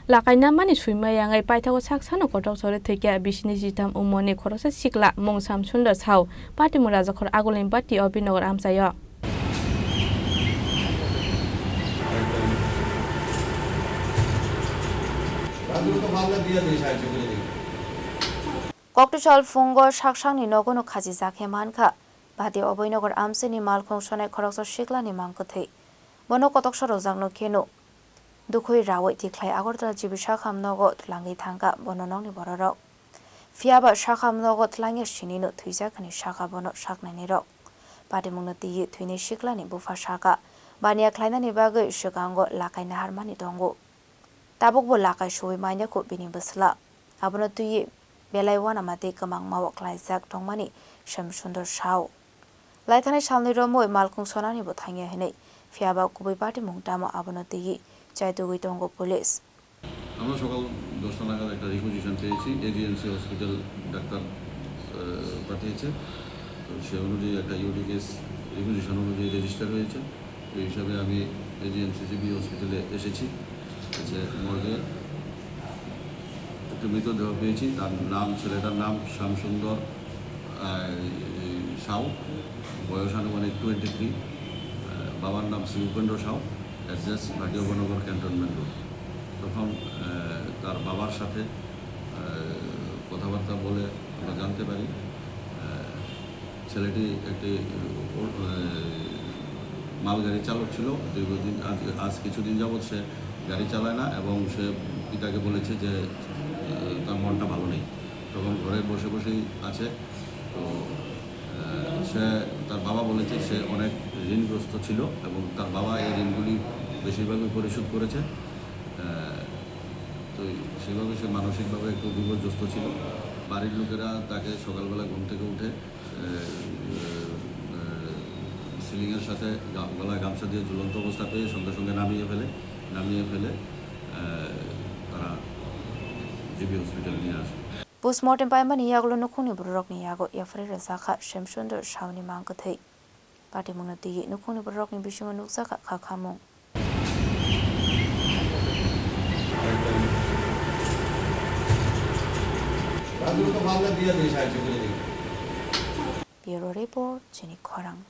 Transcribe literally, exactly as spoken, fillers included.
Lakaina mani swima yangwi paithago sak sano kotok chorwi thwikha bisini jitam umorni khoroksa sikla mung Samsundor Sao, patimung Rajakhor Agulni bati Obinagar amchaio. Koktwsal phungo sak sakni nogono khachijak khe mankha. Bati Obinagar amchaini malkhung sonai khoroksa siklani mang kwthwi. Bono kotok sorokjakno kheno. Dukhwi rawi tikhlai Agartala G B sakham nogo twlangwi thangkha bono nokni bororok. Phiyaba sakham nogo twlangya sinino thwijak hwnwi sakha bono saknainirok. Patimungno twiwi thwinai siklani bupha sakha, baniya khlainani bagwi swkango lakai naharmani tongo. Tabukbo lakai suwi manya kho bini bwsla. Abono twiwi belai uanama tei kwmangmao klaijak tongmani Shyamsundar Sao. Laithanai salni romwi malkhung sonanibo thangya hwnwi, phiyaba kubui patimung tamo abono twiwi chaitugwi tongo police. আমরা সকাল দশটা নাগাদ একটা রিকুইজিশন পেয়েছি, AGMC hospital doctor আহ, পাঠিয়েছে। তো সে অনুযায়ী একটা ইউডি কেস রিকুইজিশন অনুযায়ী রেজিস্টার হয়েছে। এই হিসাবে আমি এজিএমসি জিবি হসপিটালে এসেছি। এসে মর্গে একটা মৃতদেহ পেয়েছি। তার নাম, ছেলেটার নাম শ্যামসুন্দর আহ, সাউ, বয়স আনুমানিক টোয়েন্টি থ্রি। বাবার নাম শ্রী উপেন্দ্র সাউ, অ্যাড্রেস ভাটিয়াবনগর ক্যান্টনমেন্ট রোড। তখন আহ, তার বাবার সাথে আহ, কথাবার্তা বলে আমরা জানতে পারি, আহ, ছেলেটি একটি, আহ, মালগাড়ি চালক ছিল। দীর্ঘদিন, আজ, আজ কিছুদিন যাবৎ সে গাড়ি চালায় না এবং সে পিতাকে বলেছে যে, আহ, তার মনটা ভালো নেই। তখন ঘরে বসে বসেই আছে। তো, আহ, সে, তার বাবা বলেছে সে অনেক ঋণগ্রস্ত ছিল এবং তার বাবা এই ঋণগুলি বেশিরভাগই পরিশোধ করেছে। আহ, তো সেভাবে সে মানসিকভাবে একটু বিপর্যস্ত ছিল। বাড়ির লোকেরা তাকে সকালবেলা ঘুম থেকে উঠে, আহ, আহ, সিলিংয়ের সাথে গা-, গলায় গামছা দিয়ে ঝুলন্ত অবস্থা পেয়ে সঙ্গে সঙ্গে নামিয়ে ফেলে, নামিয়ে ফেলে, আহ, তারা জিবি হসপিটাল নিয়ে আসে। Postmortem paimani yagulo nukhungni bororokni yago yapharwi rwjakha Shyamsundar Sauni mang kwthwi. Patimungno twiwi nukhungni bororokni bisingo nukjakha kha khamung. Bureau Report, Chini Khorang.